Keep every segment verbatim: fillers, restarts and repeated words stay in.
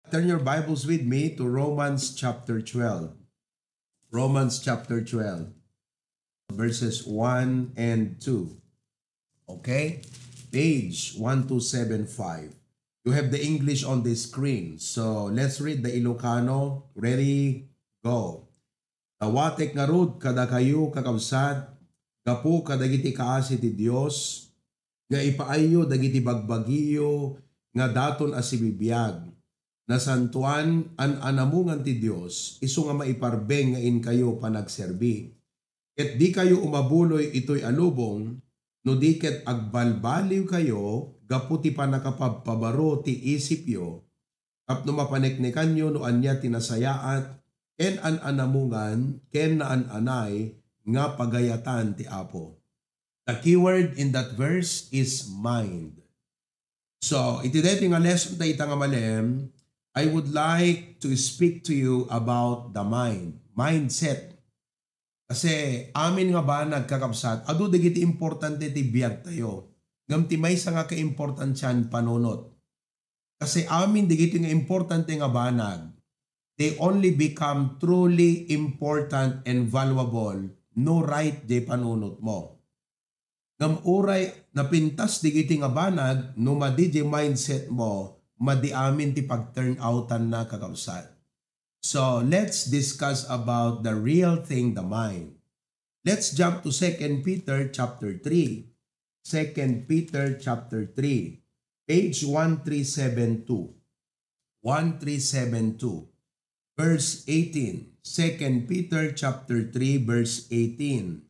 Turn your Bibles with me to Romans chapter twelve. Romans chapter twelve, verses one and two. Okay? Page one two seven five. You have the English on the screen. So let's read the Ilocano. Ready? Go. Dawatek ngarud kadakayo, kakabsat, gapu kadagiti kaasi ti Dios, nga ipaayyo dagiti bagbagiyo nga daton a sibibiag. Nasantoan, an-anamongan ti Dios, isu nga maiparbeng nga inkayo panagserbi. Ket dikayo umabuloy itoy a lubong, no di ket agbalbaliwkayo gapu ti pannakapabpabaro ti isipyo, tapno mapaneknekanyo no ania ti nasayaat ken an-anamongan ken naan-anay nga pagayatan ti Apo. The keyword in that verse is mind. So, iti daytoy nga lesson ta ita nga malem, I would like to speak to you about the mind, mindset. Kasi amin nga banag, kakabsat, adu dagiti importante ti biag tayo. Ngem ti maysa nga kaimportantian, panunot. Kasi amin dagiti nga importante nga banag, they only become truly important and valuable no right jay panunot mo. Ngem uray napintas dagiti nga banag, no madi jay mindset mo, madi amin ti pag-turn outan na, kakabsat. So, let's discuss about the real thing, the mind. Let's jump to Second Peter chapter three. Second Peter chapter three, page one three seven two. One three seven two, verse eighteen. Second Peter chapter three, verse eighteen.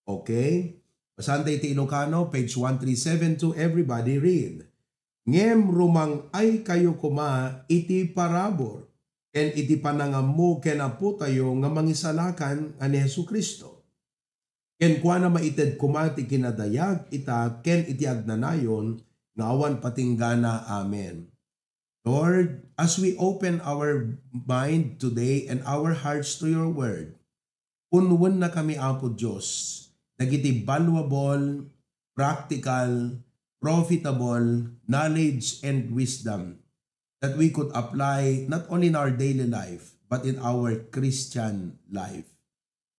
Okay? Basaen tayo ti Ilocano, page one three seven two. Everybody read. Ngem rumang-aykayo koma iti parabur ken iti panangammo ken Apotayo nga Mangisalakan a ni Jesu-Cristo. Kenkuana maited koma ti kinadayag ita ken iti agnanayon nga awan patinggana. Amen. Lord, as we open our mind today and our hearts to your word, unwennakami, Apo Dios, dagiti valuable, practical, profitable knowledge and wisdom that we could apply not only in our daily life, but in our Christian life.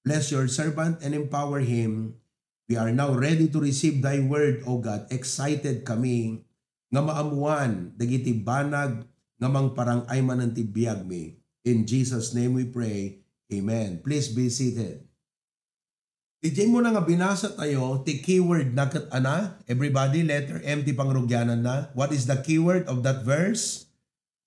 Bless your servant and empower him. We are now ready to receive thy word, O God. Excited kami nga maammuan dagiti banag nga mangparang-ay manen ti biagmi. In Jesus' name we pray. Amen. Please be seated. Idiay mo na nga binasa tayo, ti keyword na ket ana. Everybody, letter M ti pangrugiananna. What is the keyword of that verse?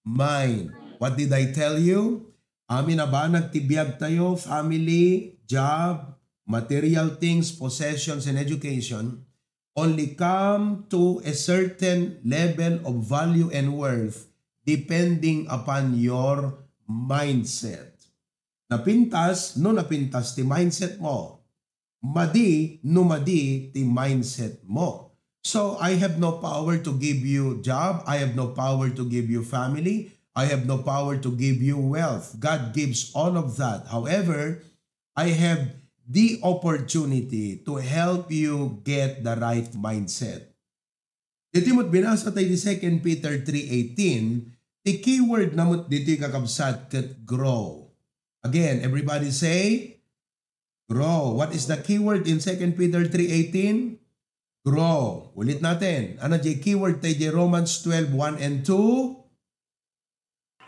Mind. What did I tell you? Amin a banag ti biag tayo, family, job, material things, possessions, and education, only come to a certain level of value and worth depending upon your mindset. Napintas, no napintas ti mindset mo. Madi, no madi ti mindset mo. So, I have no power to give you job. I have no power to give you family. I have no power to give you wealth. God gives all of that. However, I have the opportunity to help you get the right mindset. Ditoy met binasa tayo di Second Peter three eighteen, ti keyword na met ditoy, kakabsat, ket grow. Again, everybody say, grow. What is the keyword in Second Peter three eighteen? Grow. Ulit natin. Ano di keyword tayo di Romans twelve one and two?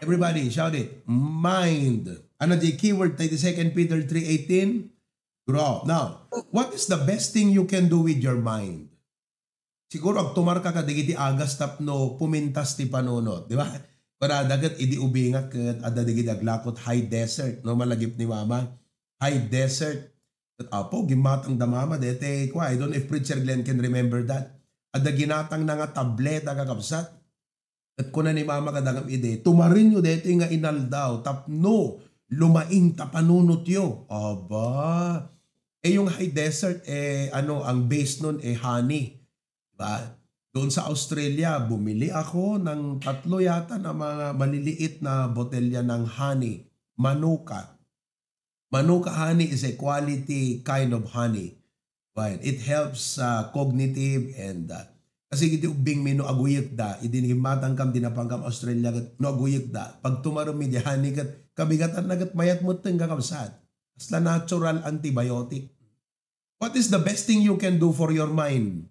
Everybody, shout it. Mind. Ano di keyword tayo di Second Peter three eighteen? Grow. Now, what is the best thing you can do with your mind? Siguro agtumar ka kadagiti agas tapno pumintas ti panunot, di ba? Para daget idi ubingak ket adda dagiti aglakot high desert, no, malagip ni mama. High desert. Ket apo, gimmatang da mama, dete, kwa, I don't know if Preacher Glenn can remember that. Adda ginatang na nga tableta, kakabsat. Ket kuna ni mama kadagam idi, "Tumarenyo daytoy nga inaldaw tapno lumaing ta panunotyo." Aba, eh, yung high desert, eh, ano, ang base nun, eh, honey. Diba? Doon sa Australia, bumili ako ng tatlo yata na mga maliliit na botelya ng honey. Manuka. Manuka honey is a quality kind of honey. Right? It helps, uh, cognitive and, uh, Kasi iti ubbingmi no aguyekda, idi nagimmatangkam, di napangkam Australia ket no aguyekda, pagtumaremmi diay hani ket kabigatanna ket mayat metten kakabsat. Kasla natural antibiotic. What is the best thing you can do for your mind?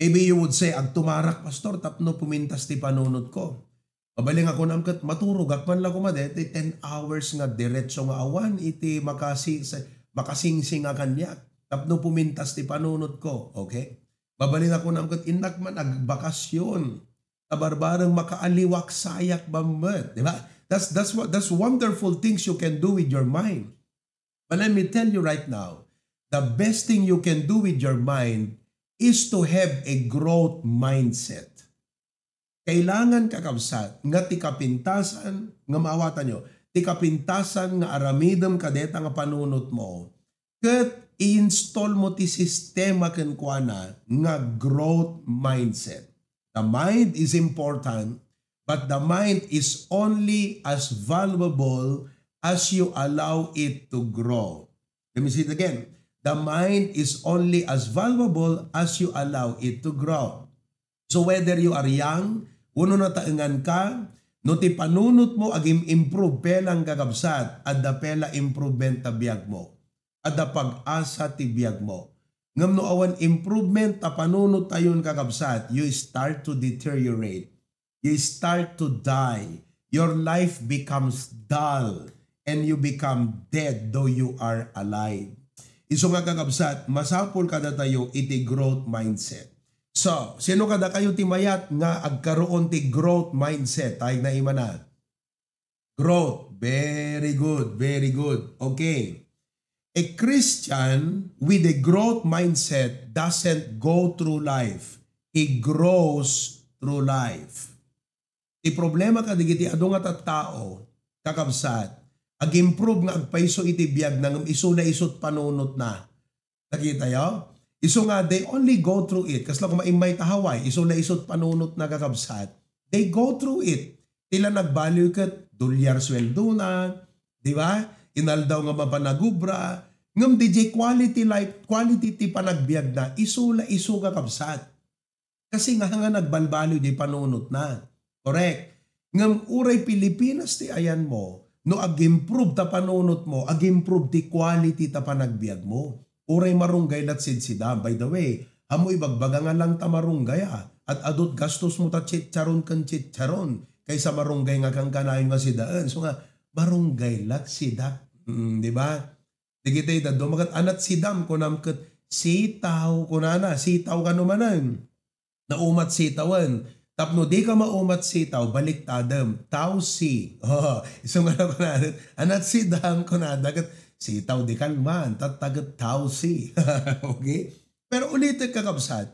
Maybe you would say, "Agtumarak, Pastor, tapno pumintas ti panunotko." Mabalin nga kunam ket maturogak man la koma daytoy ten hours nga diretso nga awan iti makasi-, sa-, makasingsing a kaniak tapno pumintas ti panunotko. Okay? Mabalin nga kunam ket innak man agbakasyon. Ta barbareng makaaliwak sayak bammet. Di ba? That's, that's what, that's wonderful things you can do with your mind. But let me tell you right now, the best thing you can do with your mind is to have a growth mindset. Kailangan, kakabsat, nga ti kapintasan nga maawatanyo, ti kapintasan nga aramidem kadeta nga panunotmo, ket i-install mo ti sistema kenkuana nga growth mindset. The mind is important, but the mind is only as valuable as you allow it to grow. Let me say it again. The mind is only as valuable as you allow it to grow. So whether you are young, wenno nataengan ka, no ti panunotmo agim-improve pelang kakabsat, adda pela improvement ta biagmo. Adda pag-asa ti biagmo. Ngem no awan improvement ta panunottayon kakabsat, you start to deteriorate. You start to die. Your life becomes dull and you become dead though you are alive. Isu nga kakabsat, masapul kadatayo iti growth mindset. So, sino kadakayo ti mayat nga agkaroon ti growth mindset? Ay, naimana. Growth. Very good, very good. Okay. A Christian with a growth mindset doesn't go through life. He grows through life. Ti problema kadagiti adu nga tattao, kakabsat, ag-improve nga agpayso iti biagna ngem isu la isut panunotna. Nakitayo? Isu nga, they only go through it. Kasla koma immay ta Hawaii, isu la isut panunotna, kakabsat. They go through it. Ti la nagbaliw ket dolyar sweldona, di ba? Inaldaw nga mapanagubra. Ngem di jay quality life, quality ti panagbiagna, isu la isu, kakabsat. Kasi nga, nga nagbalbaliw di panunotna. Correct. Ngem uray Pilipinas ti ayanmo, no ag-improve ta panunotmo, ag-improve ti quality ta panagbiagmo. Uray marunggay lat sidsidam. By the way, ammo ibagbaga nga lang ta marunggay a. At adut gastos mo ta chicharon ken chicharon. Kaysa marunggay nga kankanayon nga sidaen. So nga, marunggay lat sidak. Mm, di ba? Dagiti dadduma ket, "Anat sidam," kunam ket, "Sitaw," kunana, "Sitaw kano manen." Naumat sitawen. Tapno di ka maumat sitaw, baliktadem. Tawsi. Oh, isu nga na kunana, "Anat sidam," kunada ket, "Sitaw di kalman, tatta ket tawsi." Okay? Pero ulitek, kakabsat,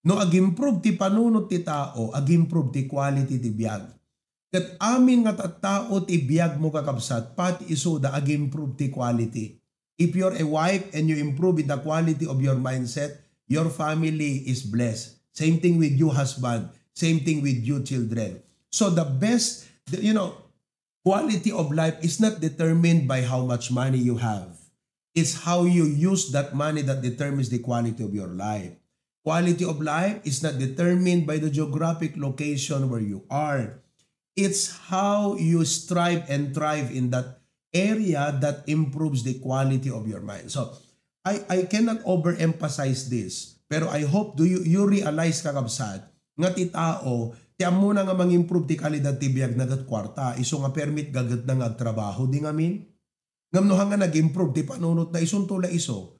no ag-improve ti panunot ti tao, ag-improve ti quality ti biag. Ket amin nga tattao ti biagmo, kakabsat, pati isuda ag-improve ti quality. If you're a wife and you improve in the quality of your mindset, your family is blessed. Same thing with you, husband. Same thing with you, children. So the best, the, you know, quality of life is not determined by how much money you have. It's how you use that money that determines the quality of your life. Quality of life is not determined by the geographic location where you are. It's how you strive and thrive in that area that improves the quality of your mind. So, I, I cannot overemphasize this, pero I hope do you, you realize, kakabsat, nga ti tao, ti ammona nga mangimprove ti kalidad ti biagna ket kuarta, isu nga permi ti gagetna nga agtrabaho, di ngamin? Ngem no hanga nag-improve ti panunotna, isunto la isu.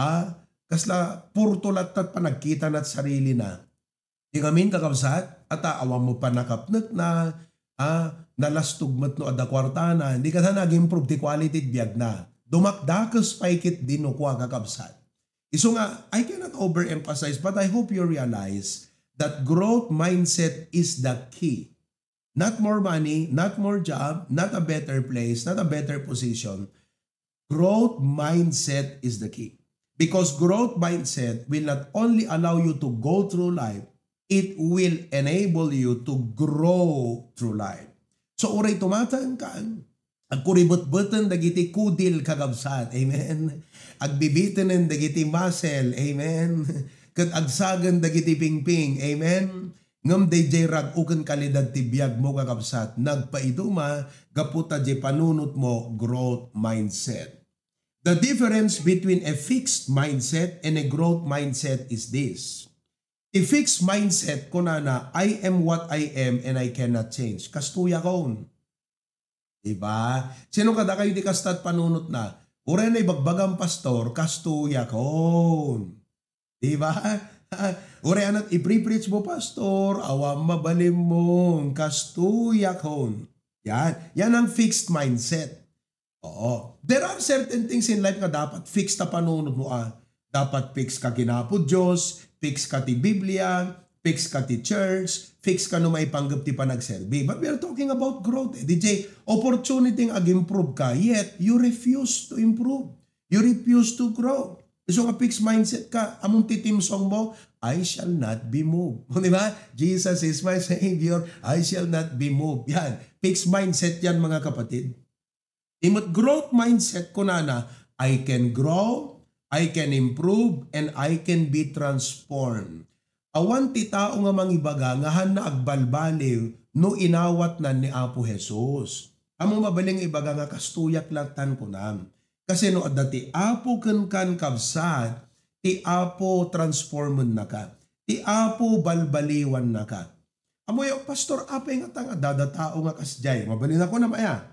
Ah, kasla purto latta ti panagkitana ti sarilina. Di ngamin, kakabsat, ata awan mo pannakapnekna, ah, nalastog met no adda kuartana, di kasta nag-improve ti quality ti biagna. Dumakdakes pay ketdi no kua, kakabsat. Isu nga, I cannot overemphasize, but I hope you realize that growth mindset is the key. Not more money, not more job, not a better place, not a better position. Growth mindset is the key. Because growth mindset will not only allow you to go through life, it will enable you to grow through life. So, uray tumataeng ka, agkuribetbeten dagiti kudil, kakabsat. Amen. Agbibitenen dagiti muscle. Amen. ket agsagen dagiti pingping. Amen? Ngem daydiay rag-o ken kalidad ti biagmo, kakabsat, nagpaiduma gapu ta diay panunotmo, growth mindset. The difference between a fixed mindset and a growth mindset is this. Ti fixed mindset, kunana, "I am what I am and I cannot change." Kastoyakon. Diba? Sino kadakayo ti kasta ti panunotna? Uray na ibagbagam, pastor, kastoyakon. Diba? Uray anat ipre-preach mo, pastor, awan mabalinmo, kastoyakon. Yan. Yan ang fixed mindset. Oo. There are certain things in life nga dapat fixed ta panunotmo, ah. Dapat fixed ka kinapo Dios, fixed ka ti Biblia, fixed ka ti church, fixed ka no maipanggep ti panagserbi. But we are talking about growth, eh. Diay opportunity nga ag-improve ka, yet you refuse to improve. You refuse to grow. Isu nga fixed mindset ka, ammom ti theme song mo, "I shall not be moved." Di ba? "Jesus is my Savior, I shall not be moved." Yan. Fixed mindset yan, mga kapatid. Ti met growth mindset, kunana, "I can grow, I can improve, and I can be transformed." Awan ti tao nga mangibaga nga hanna agbalbaliw no inawatnan ni Apo Jesus. Ammom mabalin nga ibaga nga, "Kastoyak lattan," kunam. Kasi no adda ti Apo kenkan, kabsat, ti Apo transformennaka. Ti Apo balbaliwannaka. Ammoyo, "Pastor, apay ngata nga adda tao nga kasdiay?" Mabalin a kunam aya.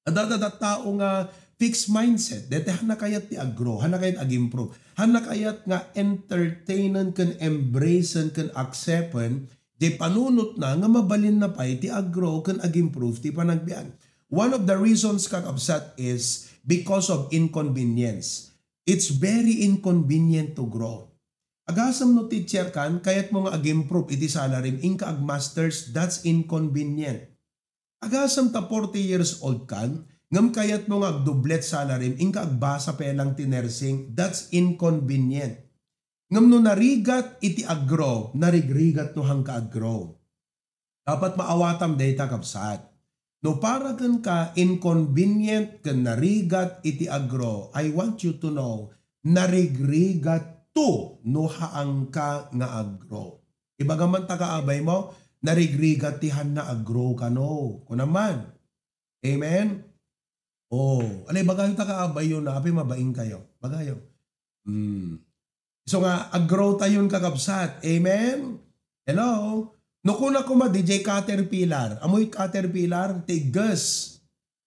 Adda dayta tao nga fixed mindset, dayta hanna kayat ti ag-grow, hanna kayat ag-improve, hanna kayat nga entertainen ken embracen ken accepten diay panunotna nga mabalinna pay ti ag-grow ken ag-improve ti panagbiag. One of the reasons, kakabsat, is because of inconvenience. It's very inconvenient to grow. Agasem no teacher kan, kayatmo nga ag-improve iti salarim, inka ag-masters, that's inconvenient. Agasem ta forty years old kan, ngem kayatmo nga agdublet salarim, inka agbasa pay lang ti nursing, that's inconvenient. Ngem no narigat iti ag-grow, narigrigat no hanka ag-grow. Dapat maawatam dayta, kabsat. No para kenka inconvenient ken narigat iti ag-grow, I want you to know, narigrigatto no haanka nga ag-grow. Ibaga man ta kaabaymo, narigrigat ti hanna ag-grow kano. Kuna man. Amen? Oh, ano ibagayo ta kaabayyo na, apay mabain kayo. Bagayo. Hmm. So nga, ag-grow tayon, kakabsat. Amen? Hello? No kuna koma, diay caterpillar. Amoy caterpillar, ti igges.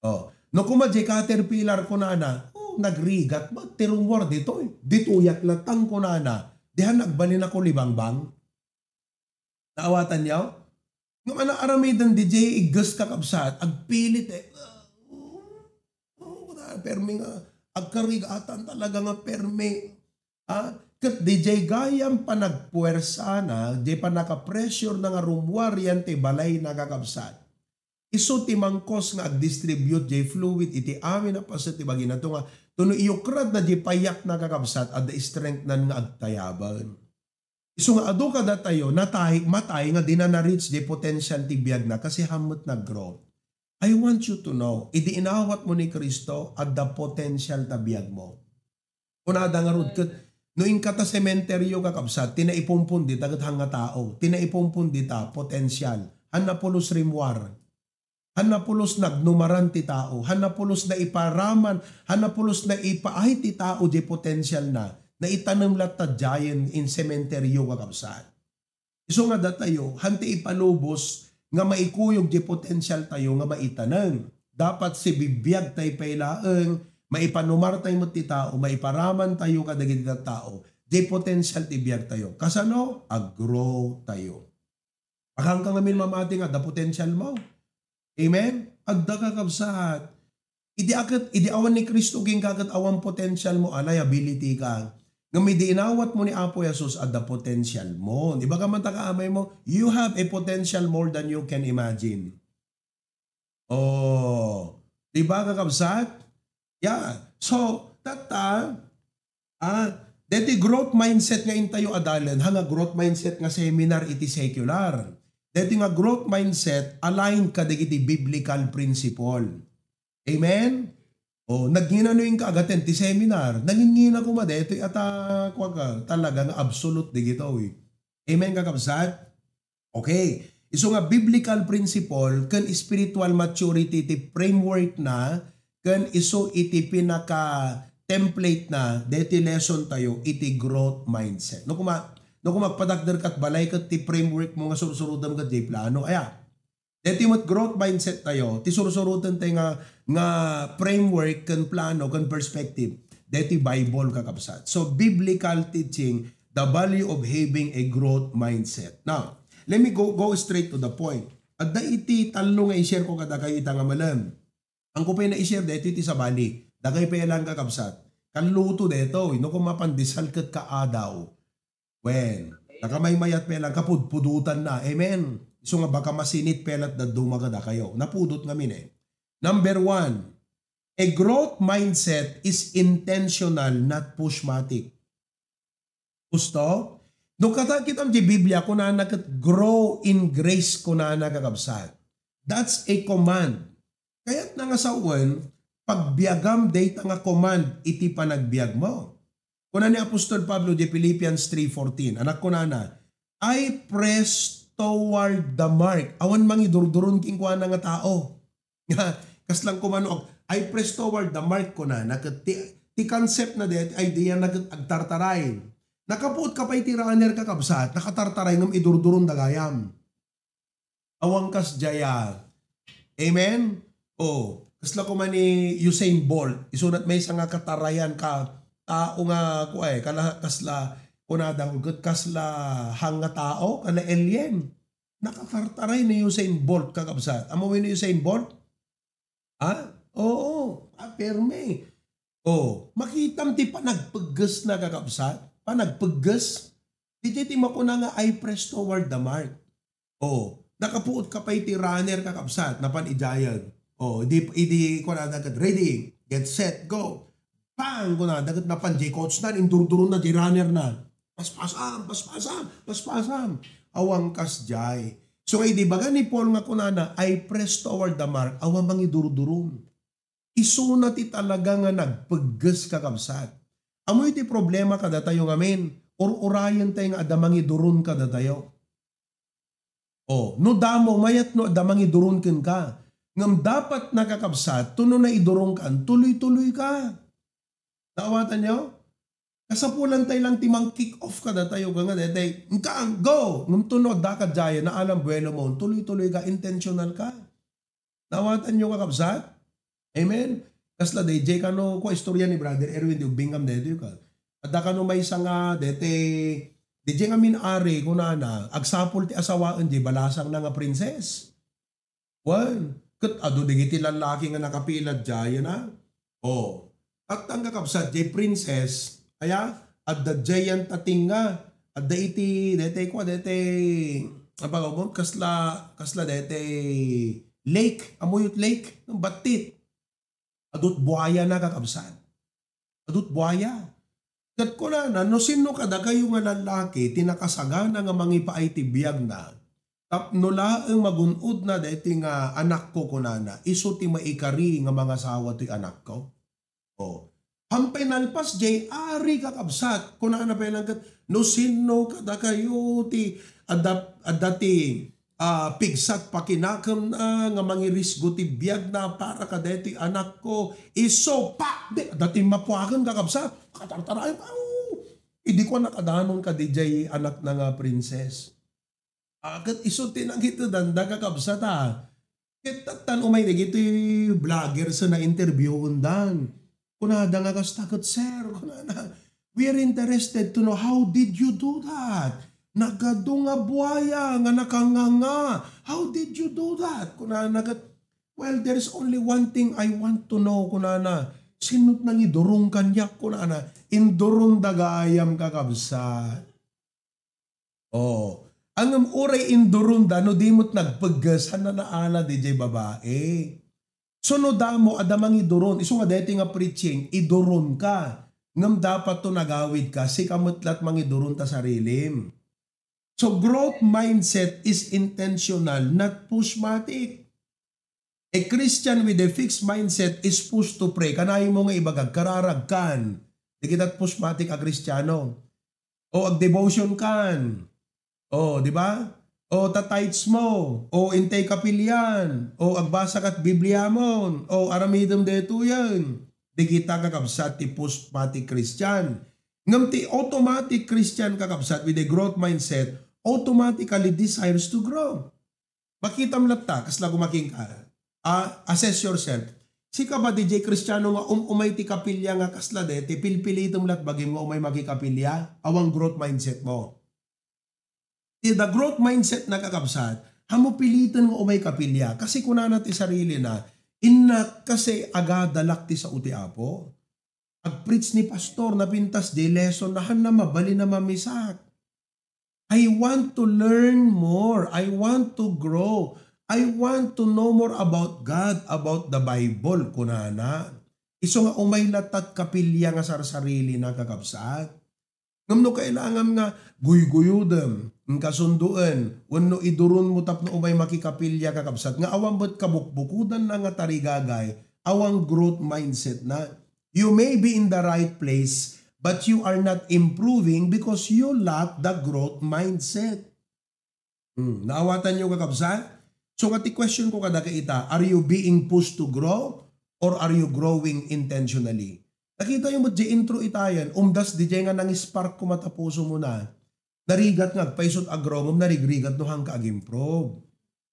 Oh. No kuma, diay caterpillar, kunana, "Oh, nagrigat ba? Ti rummuar ditoy. Ditoyak lattan," kunana. Dihan nagbalin ako libangbang. Naawatanyo? Ngem ania aramiden diay igges, kakabsat, agpilit, eh. Oh, oh, permi nga agkarigatan talaga nga permi. Ah, ket diay gayam panagpuersana, diay pannaka-pressure na nga rummuar yan ti balayna, kakabsat. Isu ti mangkos nga ag-distribute diay fluid iti amin a paset ti bagina, to nga, to no iyukradna diay payakna, kakabsat, adda strengthnan nga agtayaben. Isu nga adu kadatayo, natay, matay nga dina na-reach diay potential ti biagna, kasi hammet nag-grow. I want you to know, idi inawatmo ni Cristo, adda potential ta biagmo. Kunada ngarud ket, no inka ta sementeryo, kakabsat, ti naipumpon dita ket hanga tao, ti naipumpon dita, potential. Hanna pulos rimmuar. Hanna pulos nagnumaran ti tao. Hanna pulos naiparaman. Hanna pulos naipaay ti tao diay potentialna. Naitanem latta diayen in sementeryo, kakabsat. Isu nga datayo, han ti ipalubos nga maikuyog diay potential tayo nga maitanem. Dapat sibibiag tay pay laeng, maipanumar tayo met ti tao, maiparaman tayo kadagiti tao. Diay potential ti biag tayo. Kasano? Ag-grow tayo. Akanka ngamin mamati nga adda potential mo. Amen? Adda, kakabsat. Idi aket, idi awan ni Cristo kenka ket awan potential mo, a liability ka. Ngem idi inawat mo ni Apo Jesus, adda potential mo. Di ba, kamanta ka amay mo, you have a potential more than you can imagine. Oh, di ba, kakabsat? Yeah. So, tatta, ah, deti growth mindset nga intayo adalen, ha nga growth mindset nga seminar iti secular. Deti nga growth mindset, aligned kadagiti biblical principle. Amen? O, nagngina no inka agaten ti seminar, nangingina koma daytoy a ta, kua ka, talaga nga absolute digitoy. Amen, kakabsat? Okay. Isu nga biblical principle ken spiritual maturity ti framework na ken isu iti pinaka template na deti lesson tayo iti growth mindset. No kuma, no kuma agpadakder kat balay ket ti framework mo nga sursurutem ket di plano. Aya, deti met growth mindset tayo, ti sursuroten tayo nga, nga framework ken plano ken perspective. Deti Bible, kakabsat. So, biblical teaching, the value of having a growth mindset. Now, let me go, go straight to the point. Adda iti tallo nga i-share ko kadakayo ita nga malem. Angko pay na i-share daytoy ti sabali. Dakay pay lang, kakabsat. Kalluto daytoy, no, kung mapandesal ket kaadaw. Wen, nakamaymayat pay lang, kapudpudutan na. Amen. Isu nga baka masinit pay lat dadduma kadakayo. Napudot ngamin eh. Number one, a growth mindset is intentional, not pushmatic. Gusto? No kata kitam di Biblia, kunana ket, "Grow in grace," kunana, kakabsat. That's a command. Kayat na nga sawen, pagbiagam dayta nga command iti panagbiag mo. Kuna ni Apostol Pablo di Philippians three fourteen, anak kunana, "I press toward the mark." Awan mangidurduron kenkuana nga tao. Nga, kaslang kumano, "I press toward the mark," kunana, ket ti, ti concept na dayta, idea na ket agtartaray. Nakapuot ka pay ti runner, kakabsat, nakatartaray ngem idurduron dagayam. Awan kasdiay a. Amen? O, kasla koma ni Usain Bolt, isunat maysa nga katarayan ka, tao nga, kuay, kala, kasla, kunada, ket kasla hang nga tao, kala alien. Nakatartaray ni Usain Bolt, kakabsat. Ammo ni Usain Bolt? Ha? Oo. Ah, permi. O, makitam ti panagpeggesna, kakabsat. Panagpegges. Ditoy ti makuna nga, "I press toward the mark." O, nakapuot ka pay ti runner, kakabsat, napan idiay. O, idi, idi, kunada ket, "Ready, get set, go." Bang! Kunada ket napan jay coach na, indurduronna jay runner na. Paspasam, paspasam, paspasam. Awan kasdiay. So, idi baga ni Paul nga kunana, "I press toward the mark," awan mangidurduron. Isuna ti talaga nga nagpegges, kakabsat. Ammoy ti problema kadatayo ngamin, ur-urayen tayo nga adda mangiduron kadatayo. O, no damo, mayat no adda mangiduron kenka. Ngem dapat, nakakabsat, to no naiduronkan, tuloy-tuloy ka. Naawatan nyo? Kasapulan tayo lang ti mang-kick off kadatayo, nga daytay, "Ngka, go!" Ngem to no adda ka diay, naalam buelo mo, tuloy-tuloy ka, intentional ka. Naawatan nyo, kakabsat? Amen? Kasla dayjay kano, kua istorya ni Brother Erwin, di ubbingam daytoy ka. Adda kano maysa nga, dete, dayjay nga min-ari, kunana, agsapul ti asawaen, di balasang na nga princess. Wen, ket adu dagiti lallaki nga nakapilad diay, na? O, tattang, kakabsat, jay princess, aya, adda diay yan tating nga, adda iti, dete, kua, dete, apa, kasla, kasla, dete, lake, ammoyo ti lake, battit. Adut buaya na, kakabsat. Adut buaya. Ket kunana, "No sinno kadakayo nga lallaki ti nakasagana nga mangipaay ti biagna, tapno laeng magun-odna daytoy nga anakko," kunana, "isu ti maikari nga mangasawa toy anakko." O. Hampay nalpas jay ari, kakabsat, kunana pay lang ket, "No sinno kadakayo ti adda, adda ti ah, pigsa ti pakinakemna nga mangirisgo ti biagna para kadaytoy anakko, isu pa." Di, adda ti mapuaken, kakabsat. Katartarayo, aw! Idi kua, nakadanon kadi jay anakna nga princess. Ah, ket isu ti nangitedanda, kakabsat, a. Ket tattan umay dagiti vlogger sa na-interviewendan. Kunada nga kasta ket, "Sir," kunana, "we are interested to know how did you do that? Nagadu nga buaya nga nakanganga. How did you do that?" Kunana ket, "Well, there's only one thing I want to know," kunana. "Sinno ti nangidurong kaniak?" kunana. Induronda gayam, kakabsat. O, ngem uray induronda no di met nagpegges, saan a naala diay babai. So, no damo, adda mangiduron. Isu nga daytoy nga preaching, iduronka. Ngem dapat to nagawidka, sika met la't mangiduron ta sarilim. So, growth mindset is intentional, not pushmatic. A Christian with a fixed mindset is pushed to pray. Kanayon mo nga ibagak, kararag kan. Di kita pusmatik a Kristiano. O ag-devotion kan. O, di ba? O tatides mo. O intay kapilian. O agbasa kat Biblia mo. O aramidem detoyen. Di kita kakabsat ti pusmatik Christian. Ngem ti automatic Christian kakabsat with a growth mindset automatically desires to grow. Makitam latta, kasla gumaking ka. Ah, assess yourself. Sika ba, D J, Kristiano nga um-, umay ti kapilya nga kasla de, ti pilpilitem lat bagim nga umay makikapilya? Awan growth mindset mo. Ti the growth mindset na kakabsat, hamo piliten nga umay kapilya. Kasi kunana ti sarili na, innak kasi agadalak ti sao ti Apo. Ag-preach ni pastor, napintas di lesson, nahan na mabalin na mamisak. I want to learn more. I want to grow. I want to know more about God, about the Bible, kunana. Isu nga umay latta ti kapilya nga sarsarili na kakabsat. Ngem no kailangan nga guyguyodem, inkasundoen, wenno iduron mo tapno umay makikapilya kakabsat, nga awan met kabukbukodan na nga tarigagay, awan growth mindset na. You may be in the right place, but you are not improving because you lack the growth mindset. Hmm, naawatan yo, kakabsat? So, nga ti question ko kadaka ita, are you being pushed to grow or are you growing intentionally? Nakita yo met di intro itayan, umdas di nga nangispark ko matapuso mo na. Narigat nga agpaysot a grow, ngem narigrigat no hangka ag-improve.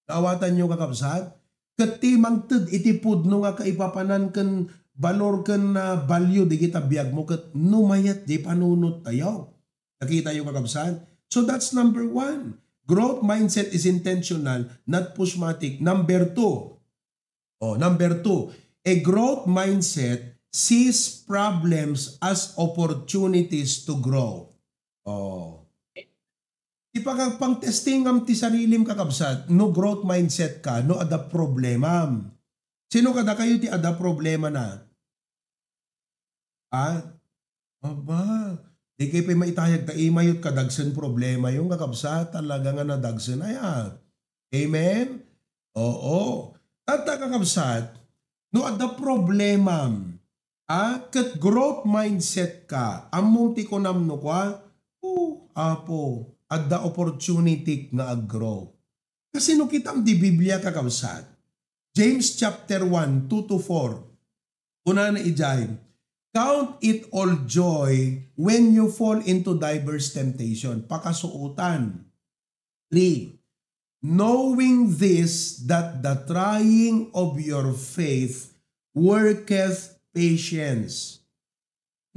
Naawatan yo, kakabsat? Ket ti mangted iti pudno nga kaipapanan ken balor ken, ah, value dagita biag mo ket no mayat di panunot tayo. Nakita yo, kakabsat? So that's number one. Growth mindset is intentional, not pusmatic. Number two, oh, number two, a growth mindset sees problems as opportunities to grow. Oh. Ipakagpang-testingam ti sarilim, kakabsat, no growth mindset ka, no adda problemam. Sino kadakayo ti adda problema na? Ha? Aba, di kayo pay maitayag ta imayot kadagsen problema yung kakabsat, talaga nga nadagsen aya. Amen? Oo. Tatta, kakabsat, no adda problemam, ah, ket growth mindset ka, ammom ti kunam no kua, "Oh, Apo, adda opportunity nga ag-grow." Kasi no kitam di Biblia, kakabsat, James chapter one, two to four, kunana idiay, "Count it all joy when you fall into diverse temptation." Pakasuotan. Three, "Knowing this, that the trying of your faith worketh patience."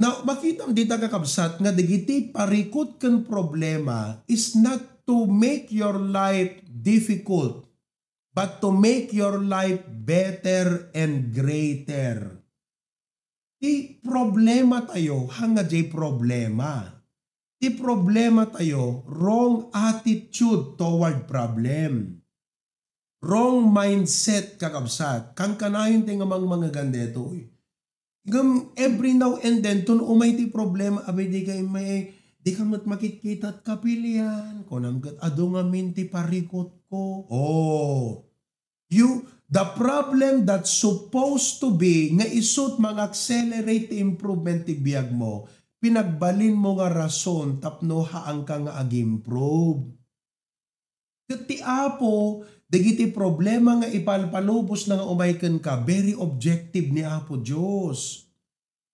Now, makitam dita, kakabsat, nga dagiti parikut ken problema is not to make your life difficult, but to make your life better and greater. Ti problema tayo, hanga jay problema. Ti problema tayo, wrong attitude toward problem. Wrong mindset, kakabsat. Kankanayon ti nga mangmangegan detoy. Ngem every now and then, tun umay ti problema, abay, di ka may, di ka met makitkita ti kapilian. Kunam ket, adu ngamin ti parikut ko. Oh. You, the problem that supposed to be nga isut mang-accelerate ti improvement ti biag mo, pinagbalin mo nga rason tapno haanka nga ag-improve. Ket ti Apo, dagiti problema nga ipalpalubos na nga umay kenka, very objective ni Apo Dios.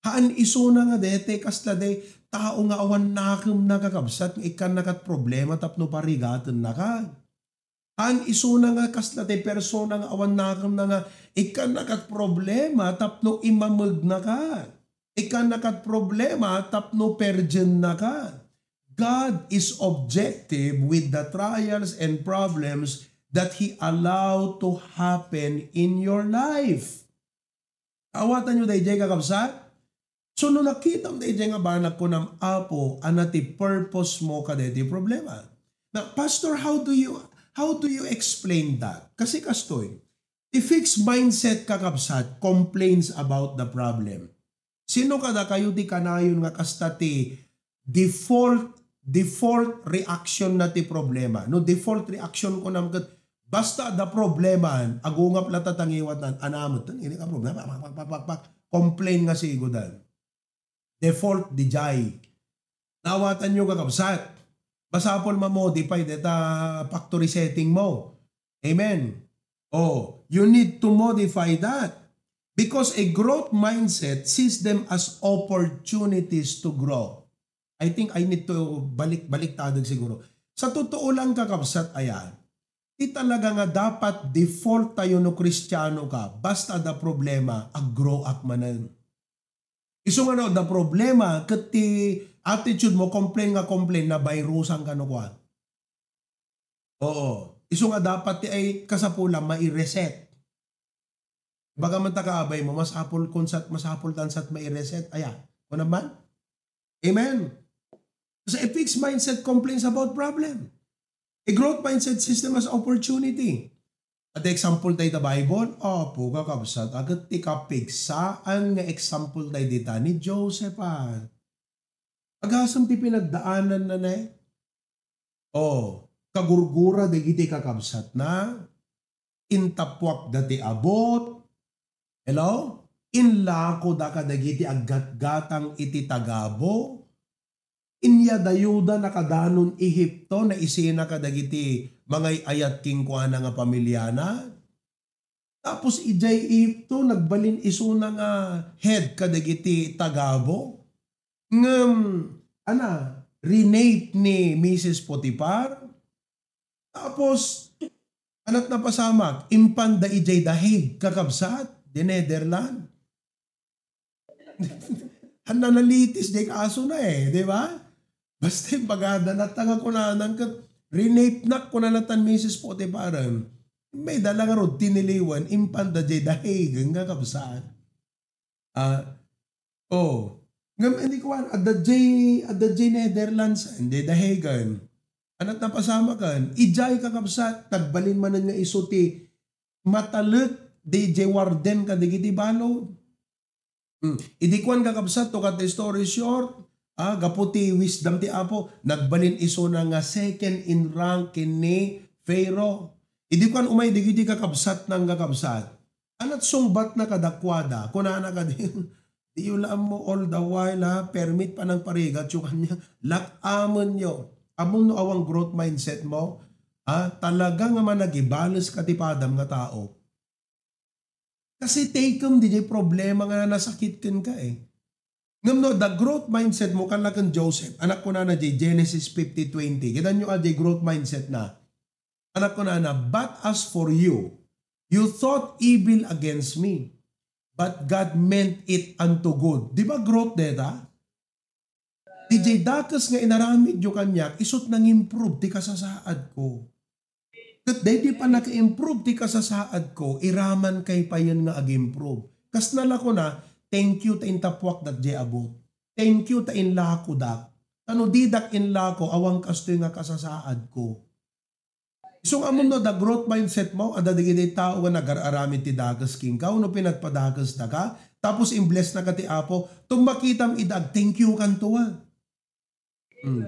Haan isuna nga dete, kasla de, tao nga awan nakemna, kakabsat, nga ikkanna kat problema tapno parigatennaka. Haan isuna nga kasla ti persona nga awan nakemna nga ikkanna kat problema tapno imamegnaka. Ikkanna kat problema tapno perdiennaka. God is objective with the trials and problems that He allow to happen in your life. Awatan yo dayjay, kakabsat? So, no nakitam dayjay nga banag, kunam, "Apo, ania ti purpose mo kadaytoy problema?" Na, "Pastor, how do you, how do you explain that?" Kasi kastoy, ti fixed mindset, kakabsat, complains about the problem. Sino kadakayo ti kanayon nga kasta ti default, default reaction na ti problema? No, default reaction ko nam ket, Basta adda problema, agungap latta ta ngiwatnan, anamet, hindi ka problema, pak, pak, pak, pak, pak, complain nga sigodan. Default, dijay. Naawatan nyo, kakabsat. Masapul ma-modify deta factory setting mo. Amen. Oh, you need to modify that. Because a growth mindset sees them as opportunities to grow. I think I need to balik-balik tadeg siguro. Sa totoo lang, kakabsat, ayan, di talaga nga dapat default tayo no Kristiano ka, basta da problema, ag-grow up manen. Isu nga no, da problema, ket ti attitude mo, complain nga complain, nabayrusan ka no kuan. Oo. Isu nga dapat ti ay kasapula, mai-reset. Baga man ta kaabay mo, masapul kun sat, masapul tan sat mai-reset. Aya, kuna man? Amen. Kasi a fixed mindset complains about problem. A growth mindset system as opportunity. At example tayo ta Bible, opo, kakabsat, agat ti kapigsaan nga example tayo dita ni Joseph, ah. Agasem ti pinagdaanan na ne. Oh, kagurgura dagiti kakabsatna, intappuak da ti abot. Hello? Inlako da kadagiti aggatgatang iti tagabo. Inyadayoda na kadanon Ehipto, naisina kadagiti mangay-ayat kenkuana nga pamiliana. Tapos idiay Ehipto, nagbalin isuna nga head kadagiti tagabo. Ngem, ana, rinate ni Misis Potifar. Tapos, anat napasamak, impanda idiay The Hague, kakabsat, the Netherlands. Hanna nalitis, di kaso na eh, di ba? Basta yung bagada, natanga ko na, nang kat-, rinate na ko na natan Misis Potifar. May dala nga rod, tiniliwan, impanda jay The Hague, nga kabsat. Ah, oh. Ngam, hindi ko an, adda jay, adda jay Netherlands, hindi The Hague. Anat napasamakan, ijay kakabsat, nagbalin manen nga isu ti matalek, di jay warden ka, di, di balo. Hmm. Idi kuan, kakabsat, to cut the story short, ah, gapu ti wisdom ti Apo, nagbalin isuna nga second in rank ken ni Pharaoh. Idi kuan, umay dagiti kakabsat nang kakabsat. Anat sungbat na kadakuada, kunana kadi, "Diyo la ammo all the while, ha, permit pa nang parigat yo kanya. Lak-amen yo." Ammo no awan growth mindset mo, ha, talaga nga managibales ka ti padam nga tao. Kasi takem di jay problema nga nasakit kenka eh. Ngem no, the growth mindset mo, kan la ken Joseph, anak ko na na jay Genesis fifty twenty. Kita nyo a jay growth mindset na. Anak ko na na, "But as for you, you thought evil against me, but God meant it unto good." Di ba growth deta? Di jay dakes nga inaramid yo kaniak, isut nang-improve ti kasasaad ko. Ket daydi pannaka-improve ti kasasaad ko, iraman kay payen nga ag-improve. Kas nalako na, "Thank you ta intapuak dak jay abot. Thank you ta inlakodak. Tano didak inlako, awan kastoy nga kasasaad ko." Isung ammo no, the growth mindset mo, adda dagiti tao nga nagar-aramid ti dakes kenka, wenno pinagpadakes daka, tapos imbless na ka ti Apo, tum makitam ida, ag-thank you kanto, ah. Hmm.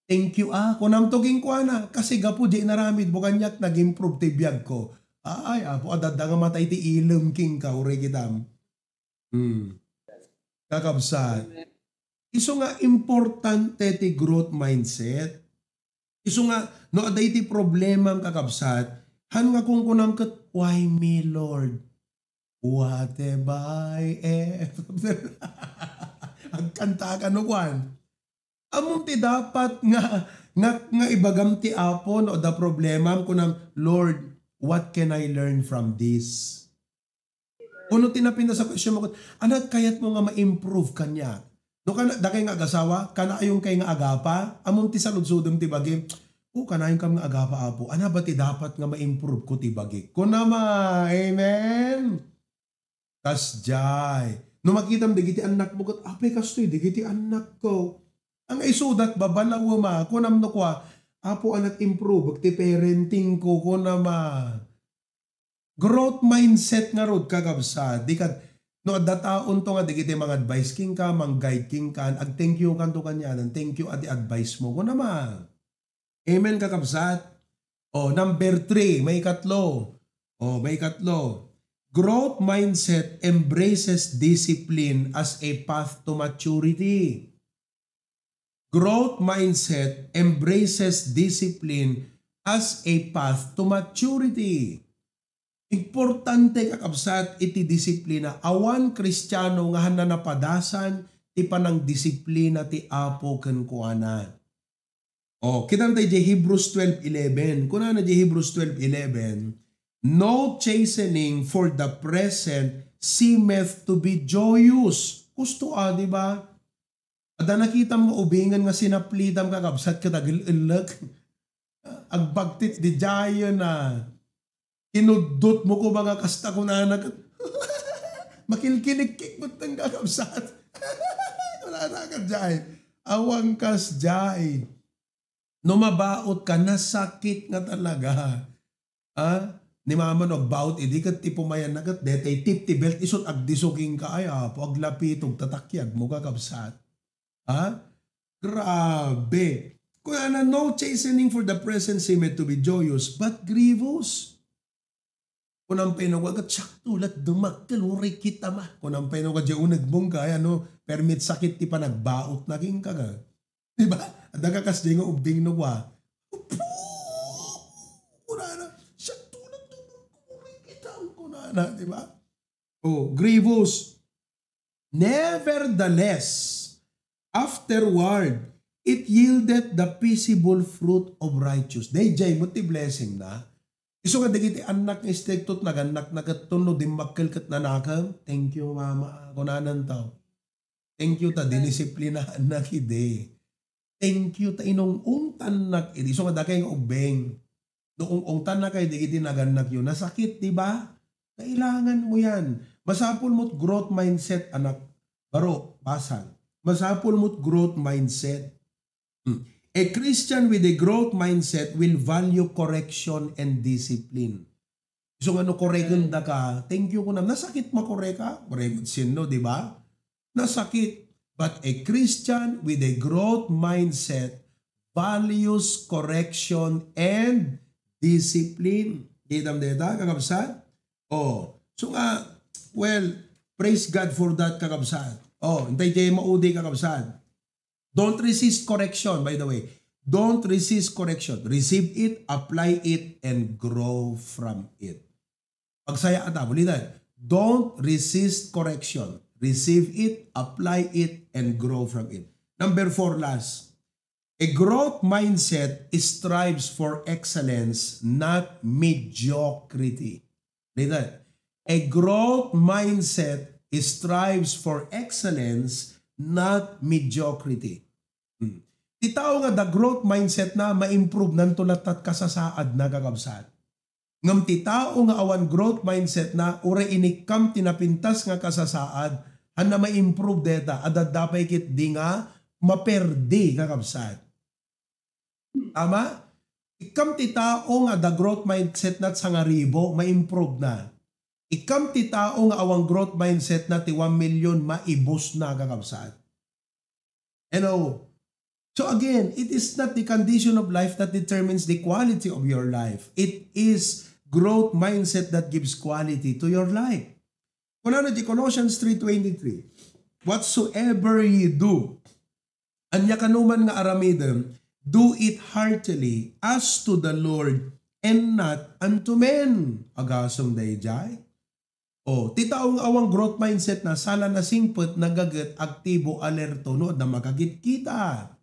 "Thank you, ah," kunamto kenkuana, kasi gapu di inaramid mo kaniak, nag-improve ti biag ko. Ay, Apo, adda nga matay ti ilem kenka, uray kitam. Hmm. Kakabsat. Amen. Isu nga importante ti growth mindset. Isu nga, no, adda iti problema, kakabsat, han nga kunkunam ket, "Why me, Lord? What have I ever?" Agkanta ka, no, kuan. Ammo ti dapat nga, nga, nga ibagam ti Apo, no, adda problemam, kunam, "Lord, what can I learn from this?" Uno ti napintas a question mo, "Ano kayat mo nga ma-improve kaniak?" No, kana, dakay nga agasawa, kanaayon kay nga agapa, amon ti saludsodem ti bagi, "O, kanaayon kam nga agapa, Apo. Ano ba ti dapat nga ma-improve ko ti bagi?" Kunama, amen? Kasdiay. No makitam dagiti annak mo ket, "Apay, kastoy dagiti annak ko." Ang isudat, babalawem a, kunam no kua, "Apo, anak, improve ti parenting ko," kunama. Growth mindset ngarud, kakabsat. Di kad, no adda taonto nga dagiti mang-advise kenka, mang-guide kenka, ag-thank you kanto kaniadan, "Thank you a ti advice mo," kunama. Amen, kakabsat? Oh, number three, maikatlo. Oh, maikatlo. Growth mindset embraces discipline as a path to maturity. Growth mindset embraces discipline as a path to maturity. Importante, kakabsat, iti disiplina. Awan Kristiano nga handa napadasan ti panangdisiplina ti Apo kenkuana. Oh, kitam tay di Hebrews twelve eleven. Kunana di Hebrews twelve eleven, "No chastening for the present seemeth to be joyous." Gusto, ah, di ba? Adda nakitam nga ubingen nga sinaplitam, kakabsat, ket agel-ellek. Agbagtit di jayen, ah. Inuddot mo ko, mga kasta, kunana ket. Makilkilikkik met nga kabsat. Kunana ket jay. Awan kas jay. No mabaot ka, nasakit nga talaga. Ah? Ni mama no agbaot idi ket ti pumayan na ket detay tip ti belt isut agdisuking ka ay apo aglapitog tatakyag mo kakabsat. Ha? Grabe. Kunana, "No chastening for the present seemeth to be joyous, but grievous." Kunam pay no, "Agad siak tulat dumakkel, uray kita ma." Kunam pay no, "Kadya uneg mong kaya, no? Permit sakit ti panagbaot na king kaga." Di ba? Adda ka kas di nga ubing no, wa? Kunana, "Siak tulat dumakkel, uray kita," kunana, di ba? Oh, grievous. Nevertheless, afterward, it yielded the peaceable fruit of righteousness. Dayjay mo ti blessing na. Isu nga dagiti annak nga istrikto ti nagannak na ket no dimmakkel ket nanakem. "Thank you, mama." Kunanan tao. "Thank you ta dinisiplinaannak idi." Thank you ta inung-ungtannak idi. Isu nga dakay nga ubbing. No ung-ungtannak ay dagiti nagannakyo, nasakit, di ba? Kailangan mo yan. Masapul mo't growth mindset, anak. Baro, basag. Masapul mo't growth mindset. Hmm. A Christian with a growth mindset will value correction and discipline. So nga no koreken da ka, thank you kunam. Nasakit makorek ka? Korek sinno, di ba? Nasakit. But a Christian with a growth mindset values correction and discipline. Kitam deta, kakabsat? Oh. So nga, well, praise God for that, kakabsat. Oh, intay jay maudi, kakabsat. Don't resist correction, by the way. Don't resist correction. Receive it, apply it, and grow from it. Pagsaya ata, ulitan. Don't resist correction. Receive it, apply it, and grow from it. Number four, last. A growth mindset strives for excellence, not mediocrity. Ulitan. A growth mindset strives for excellence, not mediocrity. Hmm. Ti tao nga adda growth mindset na, ma-improve nanto latta ti kasasaad na, kakabsat. Ngem ti tao nga awan growth mindset na, uray inikkam ti napintas nga kasasaad, handa ma-improve deta, adda pay ketdi nga maperdi, kakabsat. Tama? Ikkam ti tao nga adda growth mindset na sangaribo, ma-improve na. Ikkam ti tao nga awan growth mindset na ti one million, maibus na, kakabsat. Hello? So again, it is not the condition of life that determines the quality of your life. It is growth mindset that gives quality to your life. Kunana di Colossians three twenty-three, "Whatsoever ye do, ania kanuman nga aramidem, do it heartily as to the Lord and not unto men." Agasem dayjay. Oh, ti tao nga awan growth mindset na, sala na singpet, nagaget, aktibo, alerto, no adda makakitkita.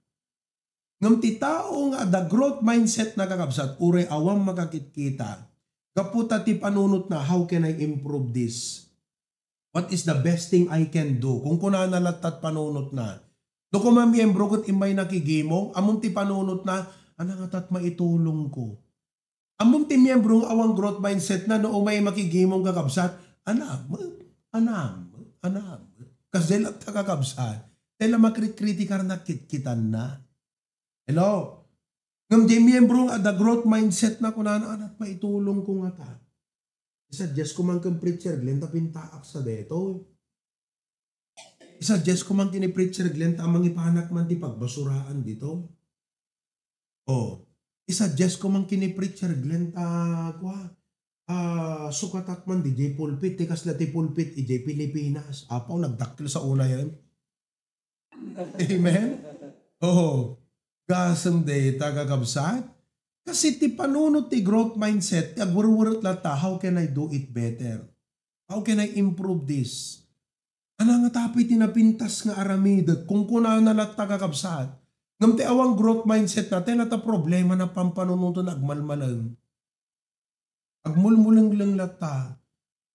Ngem ti tao nga adda growth mindset na, kakabsat, uray awan makakitkita. Gapu ta ti panunotna, "How can I improve this? What is the best thing I can do?" Kunkunana latta ti panunotna. No koma miyembro ket immay nakigimong, ammom ti panunotna, "Ania ngata ti maitulongko?" Ammom ti miyembro nga awan growth mindset na, no umay makigimong, kakabsat, "Anam, anam, anam." Kasdiay latta, kakabsat, tay la makritkritikar na kitkitanna. Hello? Ngem di miyembro nga adda growth mindset na, kunana, "Ania ti maitulongko ngata? Isuggest ko man ken Preacher Glenn ta pintaak sa detoy. Isuggest ko man ken ni Preacher Glenn ta mangipanak man ti pagbasuraan dito." Oh. Isuggest ko man ken ni Preacher Glenn ta, kua, ah, sukatak man di jay pulpit, ti kasla ti pulpit, ijay Pilipinas. Apo, nagdakkel sa unayen. Amen? Oo. Gasem dayta, kakabsat. Kasi ti panunot ti growth mindset, ti agwerweret latta, "How can I do it better? How can I improve this?" Ana nga tapay ti napintas nga aramidek, kunkunana latta, kakabsat. Ngem ti awan growth mindset na, ti latta problema na pampanunoten agmalmalem. Agmulmulengleng latta.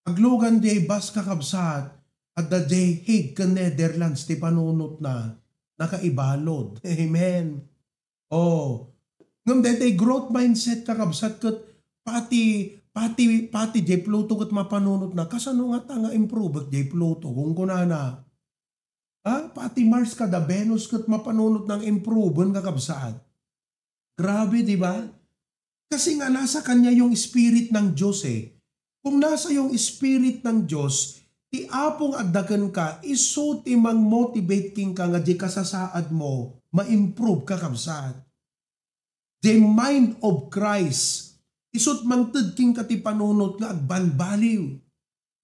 Aglugan diay bus, kakabsat, adda diay Hague ken Netherlands ti panunotna. Nakaibalud. Amen. Oh. Ngem daytoy growth mindset, kakabsat, ket pati, pati, pati diay Pluto ket mapanunotna. Kasano ngata nga improve diay Pluto? Kunkunana. Ah, pati Mars kada Venus ket mapanunotna nga improven, kakabsat. Grabe, di ba? Kasi nga nasa kanya yung Spirit ng Diyos eh. Kung nasa yung Spirit ng Diyos, ti Apo nga adda kenka, isu ti mang-motivate kenka nga di kasasaad mo, ma-improve, kakabsat. The mind of Christ, isut mangted kenka ti panunot nga agbalbaliw.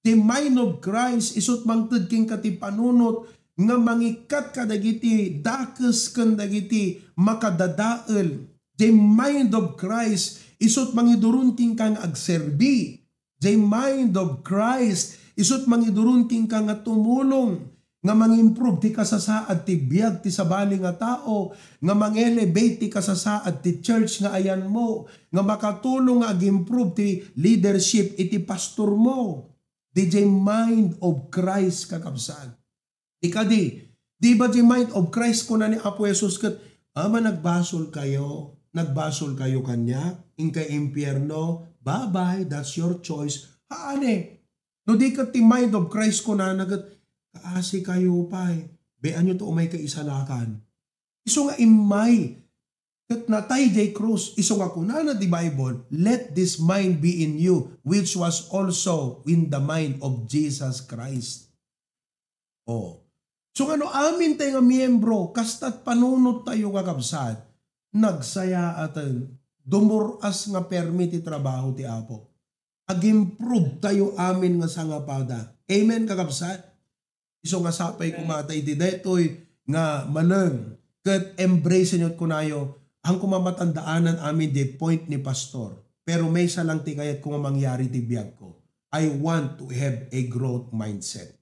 The mind of Christ, isut mangted kenka ti panunot nga mangikkat kadagiti dakes ken dagiti makadadael. The mind of Christ, isut mangiduron kenka nga agserbi. The mind of Christ, isut mangiduron kenka nga tumulong, nga mangimprove ti kasasaad ti biag ti sabali nga tao, nga mangelevate ti kasasaad ti church nga ayanmo, nga makatulong nga agimprove ti leadership iti pastormo. Diay mind of Christ, kakabsat. Di kadi, di ba diay mind of Christ kuna ni Apo Jesus ket, "Ama, nagbasol kayo, nagbasol kayo kaniak, inkay impierno, bye-bye, that's your choice." Haane. No di ket ti mind of Christ kunana ket, "Kaasi kayo pay, beanyo to umay kaisalakan." Isu nga immay ket natay diay krus, isu nga kunana ti Bible, "Let this mind be in you, which was also in the mind of Jesus Christ." Oh. So, ngano amin tayo nga miyembro, kasta't panunot tayo, kakabsat, nagsayaaten, dumur-as nga permi ti trabaho ti Apo. Ag-improve tayo amin nga sangapada. Amen, kakabsat? Isu nga sapay koma ta iti daytoy nga malem ket embrace-en yo kunayo, ang koma matandaanan amin di point ni Pastor. Pero maysa lang ti kayat ko nga mangyari ti biag ko. I want to have a growth mindset.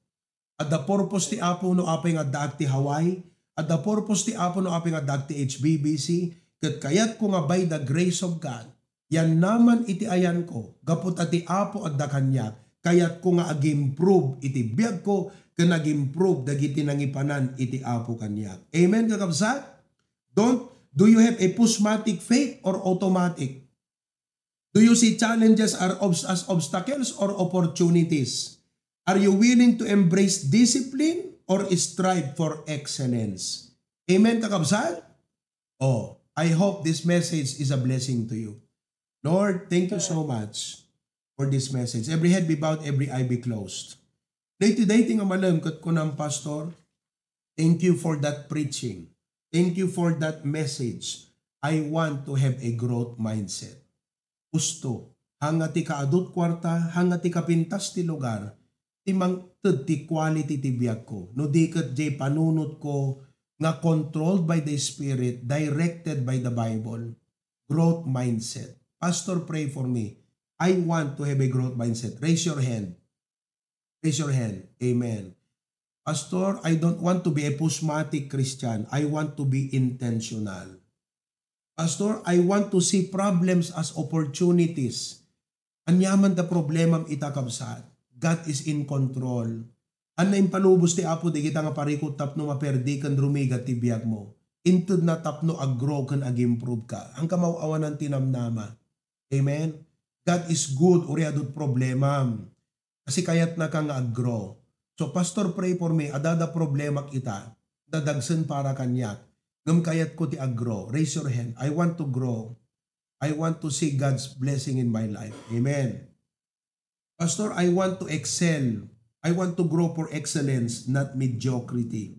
Adda purpose ti Apo no apay nga addaak ti Hawaii. Adda purpose ti Apo no apay nga addaak ti H B B C. Ket kayatko nga by the grace of God, yan naman iti ayanko, gapu ta ti Apo adda kaniak, kayatko nga ag-improve iti biagko ken ag-improve dagiti nangipanan iti Apo kaniak. Amen, kakabsat? Don't, do you have a pusmatic faith or automatic? Do you see challenges are obs-, as obstacles or opportunities? Are you willing to embrace discipline or strive for excellence? Amen, kakabsat? Oh, I hope this message is a blessing to you. Lord, thank you so much for this message. Every head be bowed, every eye be closed. Daytoy, daytoy nga malem ket kunam, Pastor, thank you for that preaching. Thank you for that message. I want to have a growth mindset. Husto, hanga ti kaadut kuarta, hanga ti kapintas ti lugar, ti mangted ti quality ti biagko. No di ket diay panunotko nga controlled by the Spirit, directed by the Bible. Growth mindset. Pastor, pray for me. I want to have a growth mindset. Raise your hand. Raise your hand. Amen. Pastor, I don't want to be a pusmatic Christian. I want to be intentional. Pastor, I want to see problems as opportunities. Aniaman da problemam ita, kabsat. God is in control. Ania impalubos ti Apo dagita nga parikut tapno maperdi ken rumigat ti biagmo. Intedna tapno ag-grow ken ag-improve ka. Haan ka maaw-awanan ti namnama. Amen? God is good, uray adut problemam. Kasi kayatna ka nga ag-grow. So, "Pastor, pray for me. Adda da problemak ita. Dadagsen para kaniak. Ngem kayatko ti ag-grow." Raise your hand. "I want to grow. I want to see God's blessing in my life." Amen. "Pastor, I want to excel. I want to grow for excellence, not mediocrity."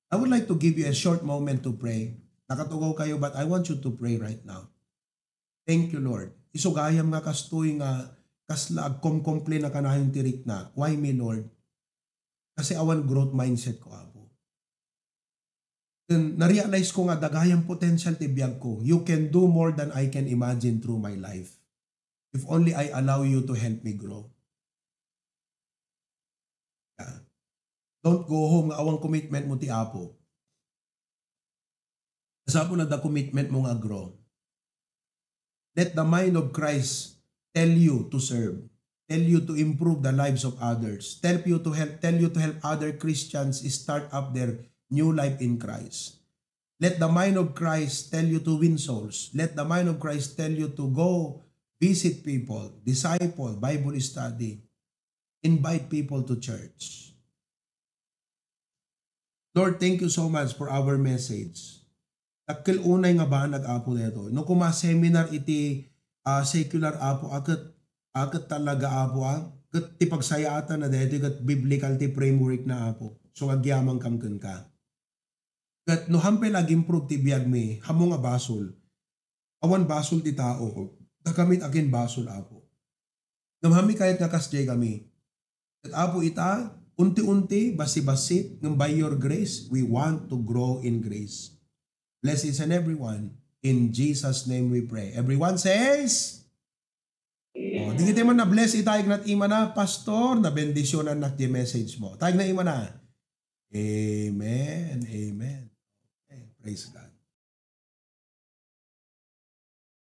I would like to give you a short moment to pray. Nakatugaw kayo, but I want you to pray right now. Thank you, Lord. Isu gayam nga kastoy nga kasla agkomkomplain a kanayon ti riknak. Why me, Lord? Kasi awan growth mindset ko, Apo. Then, na-realize ko nga dagayam potential ti biag ko. You can do more than I can imagine through my life. If only I allow you to help me grow. Yeah. Don't go home nga awan commitment mo ti Apo. Masapul a adda commitment mo nga grow. Let the mind of Christ tell you to serve, tell you to improve the lives of others, tell you to help, tell you to help other Christians start up their new life in Christ. Let the mind of Christ tell you to win souls. Let the mind of Christ tell you to go visit people, disciple, Bible study, invite people to church. Lord, thank you so much for our message. Dakkel unay nga banag, Apo, daytoy. No kuma seminar iti, ah, secular, Apo, a ket, a ket talaga, Apo, ah, ket ti pagsayaatan na daytoy ket biblical ti framework na, Apo. So, agyamankam kenka. Ket no hampay la ag-improve ti biagmi, haanmo nga basol. Awan basol ti tao. Dakami ti akin basol, Apo. Ngem haanmi kayat nga kasdiay kami. Ket Apo ita, unti-unti, bassit-bassit, ngem by your grace, we want to grow in grace. Bless each and everyone. In Jesus' name we pray. Everyone says, oh, di kita man na-bless ita, ignat imana, Pastor, nabendisyonannak ti message mo. Ta ignat imana. Amen. Amen. Okay, praise God.